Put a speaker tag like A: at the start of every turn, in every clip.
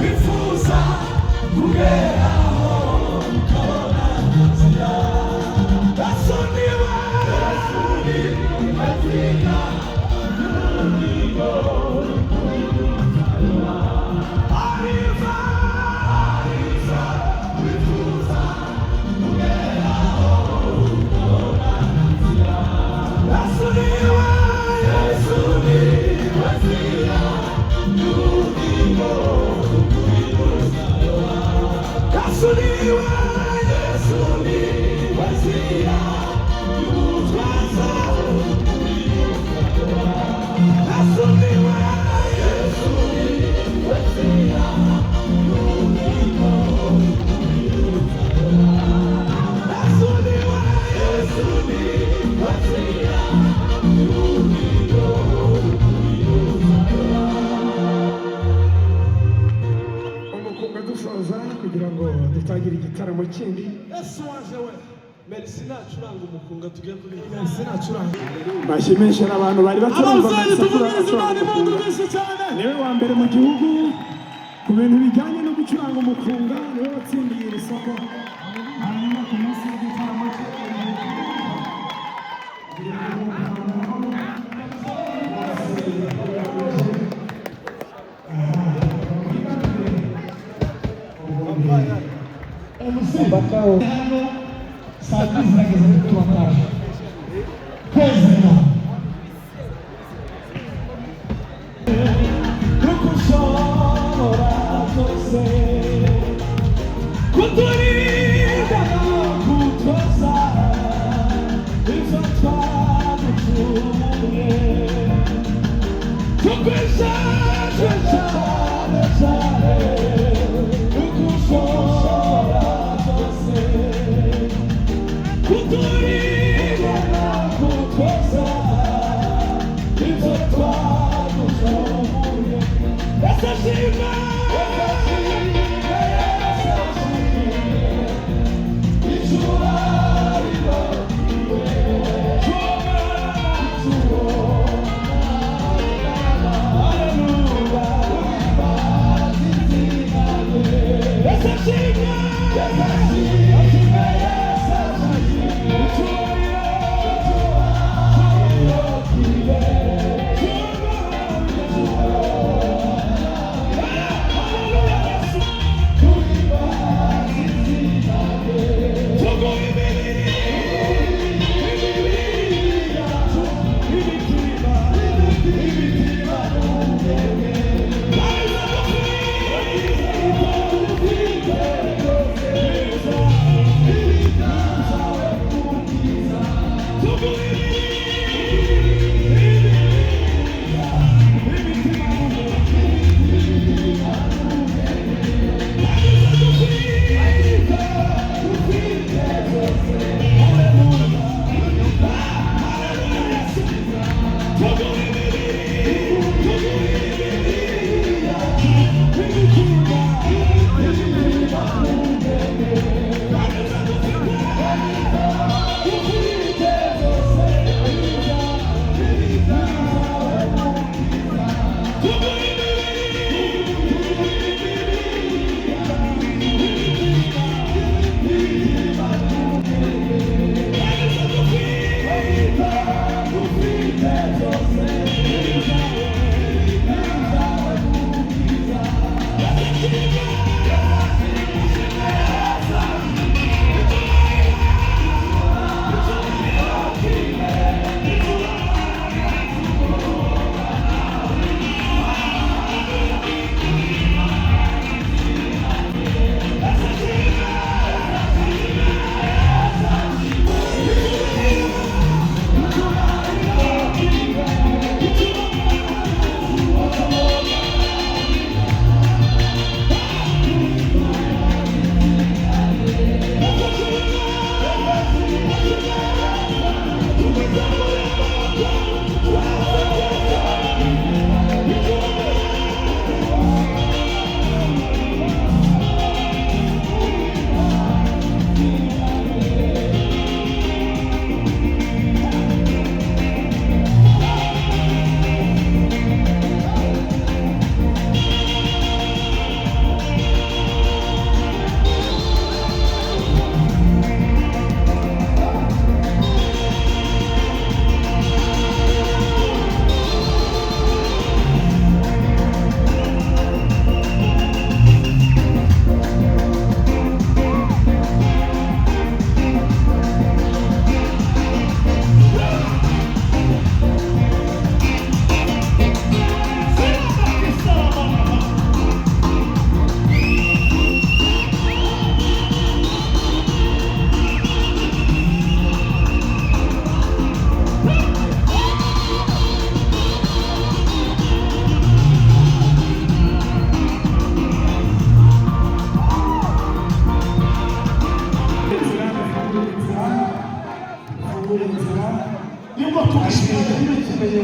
A: Wifuza kugeraho ukabona inzira. Yesu niwe, Yesu niwe nzira y'ubugingo. Ariza, ariza, wifuza kugeraho ukabona inzira. Yesu niwe, Yesu niwe nzira y'ubugingo. Yesu niwe, Yesu niwe nzira y'ubutwaza. Yesu niwe, Yesu niwe nzira y'ubugingo. Yesu niwe, Yesu niwe nzira y'ubugingo.
B: Umukunga dusoza kugira ngo dutangire igitaramo kindi.
C: Yesu waje we, Merci nacuranga umukunga tugiye kuririmba.
B: Merci nacuranga. Bashimisha abantu bari batarumva
C: Ababyeyi,
B: Merci
C: tuvugirize
B: acuranga
C: Imana impundu
B: umukunga.
C: nyinshi cyane.
B: Niwe wa mbere mu gihugu ku bintu bijyanye no gucuranga umukunga, niwe watsindiye iri soko. Hanyuma ku munsi w'igitaramo cye
D: Hano 2:00 zirageze, turataje kwezera.
A: Kuko ushobora byose kuturinda no kutoza ibyo twagucumuye. Tukwishajwe cyane cyane, kuko ushobora byose kuturinda no kutoza ibyo twagucumuye. Yesu ashimwe, Yesu ashimwe, Yesu ashimwe, icyubahiro cy'Umwana, haleluya. Yesu ashimwe, Yesu ashimwe, Yesu ashimwe, icyubahiro kibe cy'Umwana.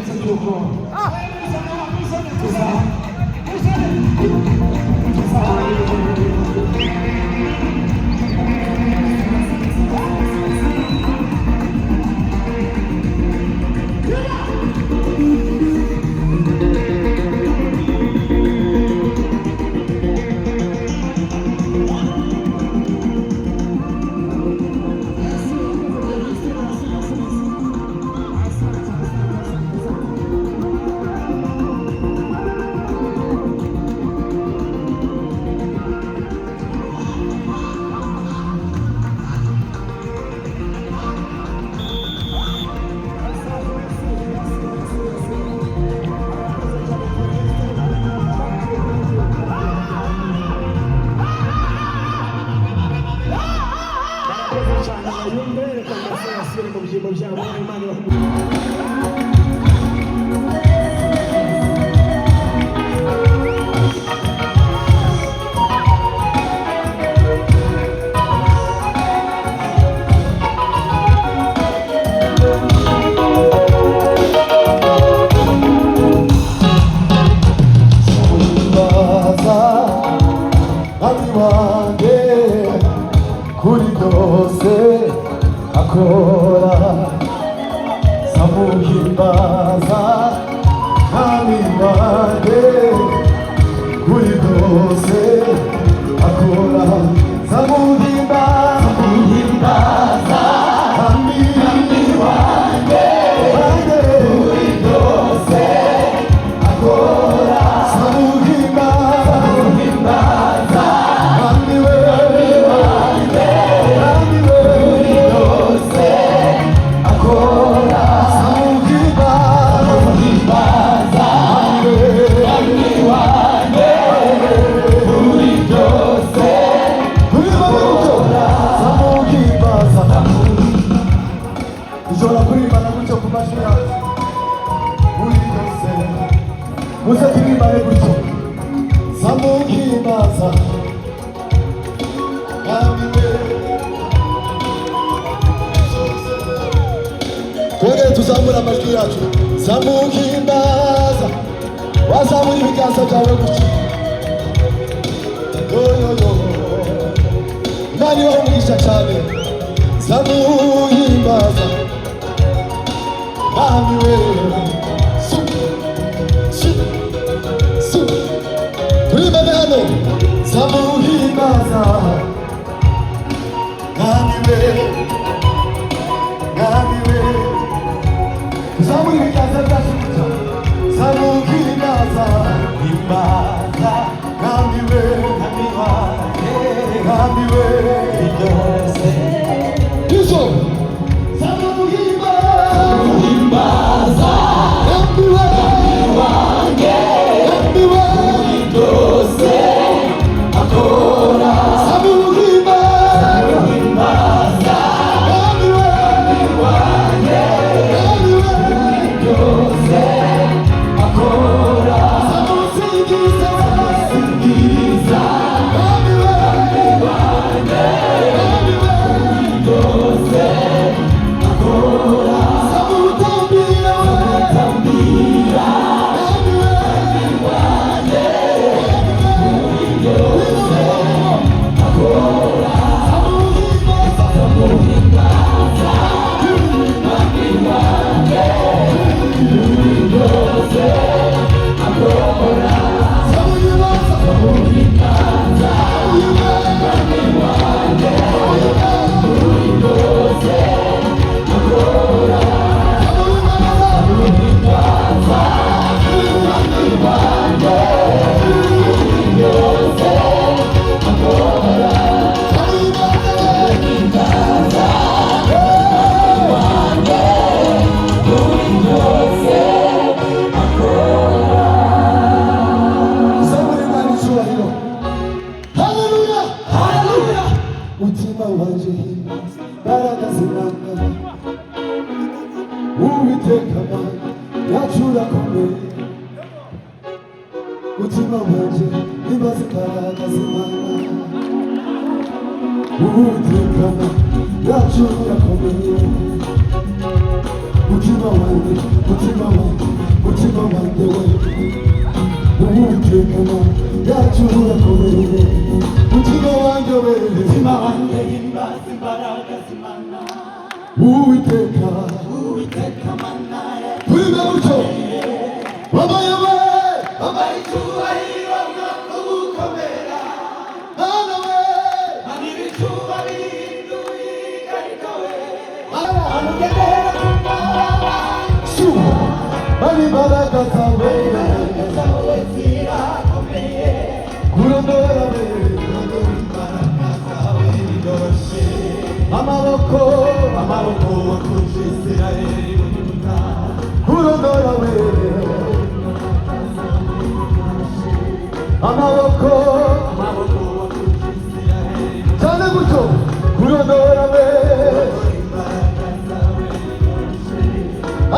D: Ikimenyetso cy'uko tuzaha.
B: Barakoze cyane abayumve, reka mbese basubire mu byimbo byabo. Imana ibahe umugisha.
A: Baza mwami wanjye kuri byose akora. Samuhimbaza mwami wanjye kuri byose akora. Samuhimbaza mwami wanjye kuri byose akora. Samuhimbaza mwami we, mwami we kuri byose akora. Samuhimbaza mwami wanjye kuri byose. Kuririmba gutyo, samuhimbaza. Ushobora kuririmbana gutyo ku majwi yacu kuri byose. Muze turimbane gutyo. Samuhimbaza mwami we. Twongere tuzamure amajwi yacu. Samuhimbaza. Wazamura ibiganza byawe gutyo. Yo yo yo. Imana ibahe umugisha cyane. Samuhimbaza mwami we. Su su su. Turimbane hano. Samuhimbaza mwami we, mwami we. Tuzamure ibiganza byacu gutyo. Samuhimbaza, himbaza mwami we, mwami wanjye, mwami we byose. Yuzo. Samuhimbaza, himbaza mwami we, mwami wanjye, mwami we byose akora. Samuhimbaza, himbaza mwami we, mwami wanjye, mwami we byose akora. Samusingiza, singiza mwami we, mwami wanjye, mwami we byose akora. Samutambira, tambira mwami we, mwami wanjye, mwami we byose akora. Samuhimbaza, samuhimbaza mwami wanjye byose akora. Samuhimbaza, samuhimbaza mwami wanjye byose akora. Samuhimbaza, samuhimbaza mwami wanjye byose akora. Samuhimbaza, samuhimbaza mwami wanjye byose akora. Zamura Imana icyubahiro. Haleluya, haleluya. Mutima wanje himbaza imbaraga z'Imana. Uwiteka Mana yacu urakomeye. Mutima wanje himbaza imbaraga z'Imana. Uwiteka Mana yacu urakomeye. Mutima Mutima wanjye, mutima wanjye, mutima wanjye we, Uwiteka yacu urakomeye. Mutima wanjye we,
D: Mutima wanjye, himbaza imbaraga z'Imana.
A: Uwiteka.
D: Uwiteka Mana yacu.
A: Turibe gutyo, babaye we.
D: Babaye icyubahiro no gukomera.
A: Mana we.
D: Mana, ibicuba bihinduye ikarita we.
A: Mana.
D: Amugendera ku mababa.
A: Su Mana, imbaraga zawe.
D: Imbaraga zawe zirakomeye.
A: Kurondora we.
D: Kurondora imbaraga zawe biroroshye.
A: Amaboko.
D: Amaboko wakuje Isirayeli mu Egiputa.
A: Kurondora we, amaboko.
D: Amaboko wakuje Isirayeli mu
A: Cyane gutyo, kurondora we.
D: Imbaraga zawe biroroshye.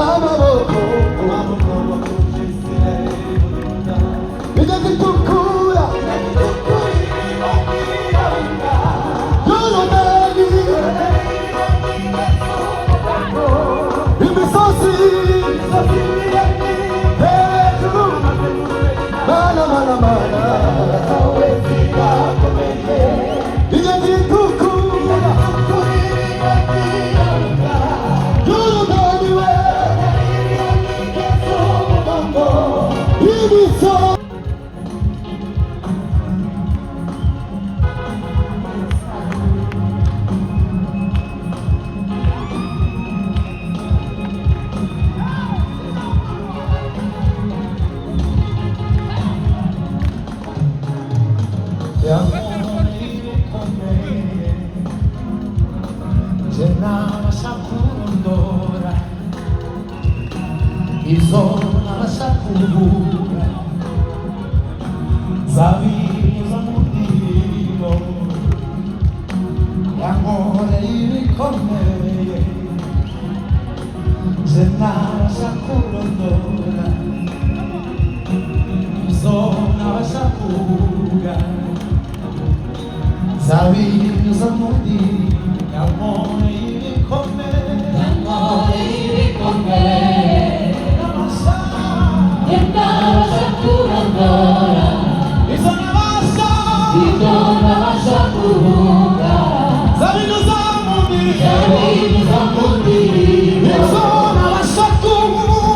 A: Amaboko.
D: Amaboko wakuje Isirayeli mu Egiputa.
A: Inyanja Itukura, Yorodani, imisozi hejuru. Mana, mana, mana, inyanja itukura, Yorodani we, imisozi.
D: Kurondora izo nabasha kuvuga, zabinyuza mu ndirimbo, yankoreye ibikomeye. Je nabasha kurondora izo nabasha kuvuga, zabinyuza mu ndirimbo, yankoreye ibikomeye. Izo nabasha, zabinyuza mu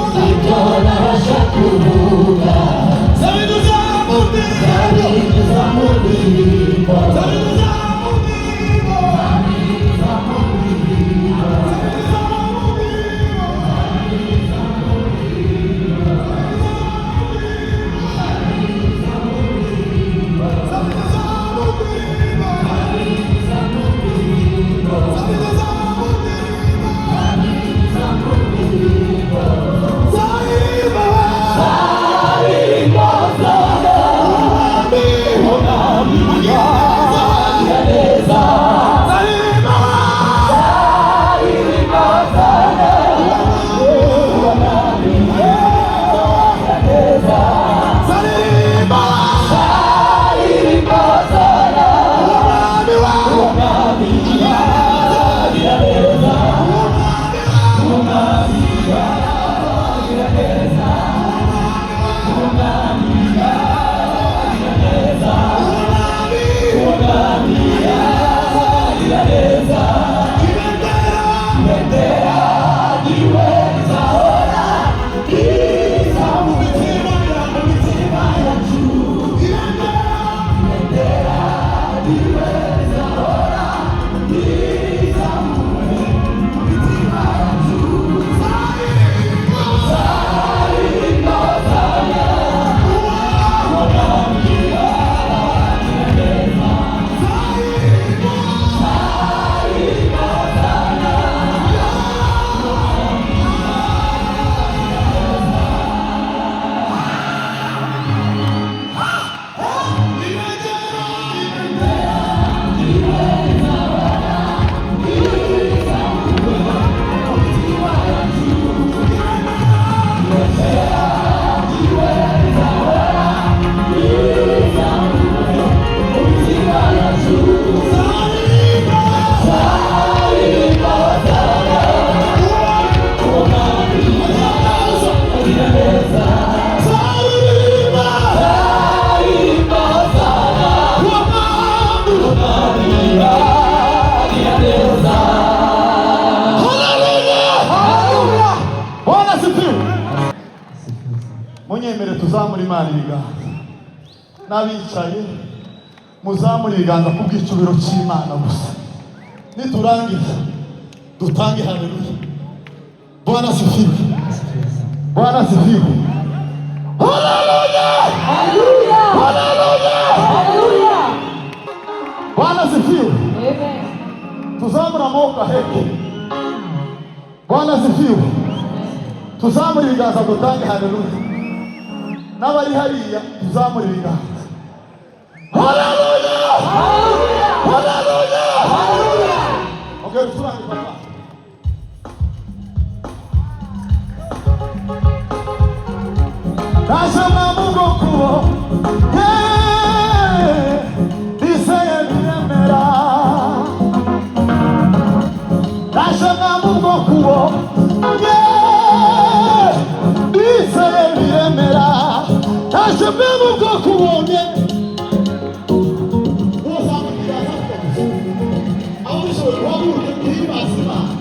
D: ndirimbo, izo nabasha kuvuga, zabinyuza mu ndirimbo, zabinyuza mu ndirimbo. Zabinyuza mu ndirimbo.
A: Tuzamure Imana ibiganza. N'abicaye, muzamure ibiganza ku bw'icubiro cy'Imana gusa. Niturangiza dutange haleluya. Bwana sifiwe! Bwana sifiwe! Haleluya!
E: Haleluya!
A: Haleluya!
E: Haleluya!
A: Bwana sifiwe!
E: Amen.
A: Tuzamure amaboko aheke. Bwana sifiwe! Tuzamure ibiganza, dutange haleluya. N'abari hariya, tuzamure ibiganza. Haleluya!
E: Haleluya!
A: Haleluya!
E: Haleluya!
A: Ongera ucurange, papa. Nasema Mungu kuo iseye biremera. Nasema Mungu kuo iseye biremera. Nasema Mungu kubonye. Aho bishoboye guhaguruka guhimbaza Imana.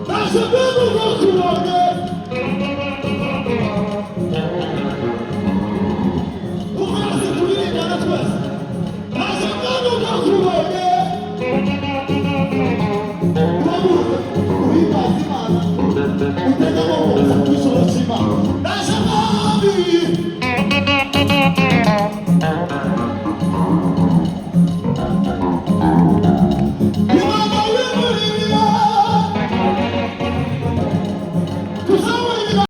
A: Nasema Mungu kubonye. Umaze kuririmbana twese. Nasema Mungu kubonye.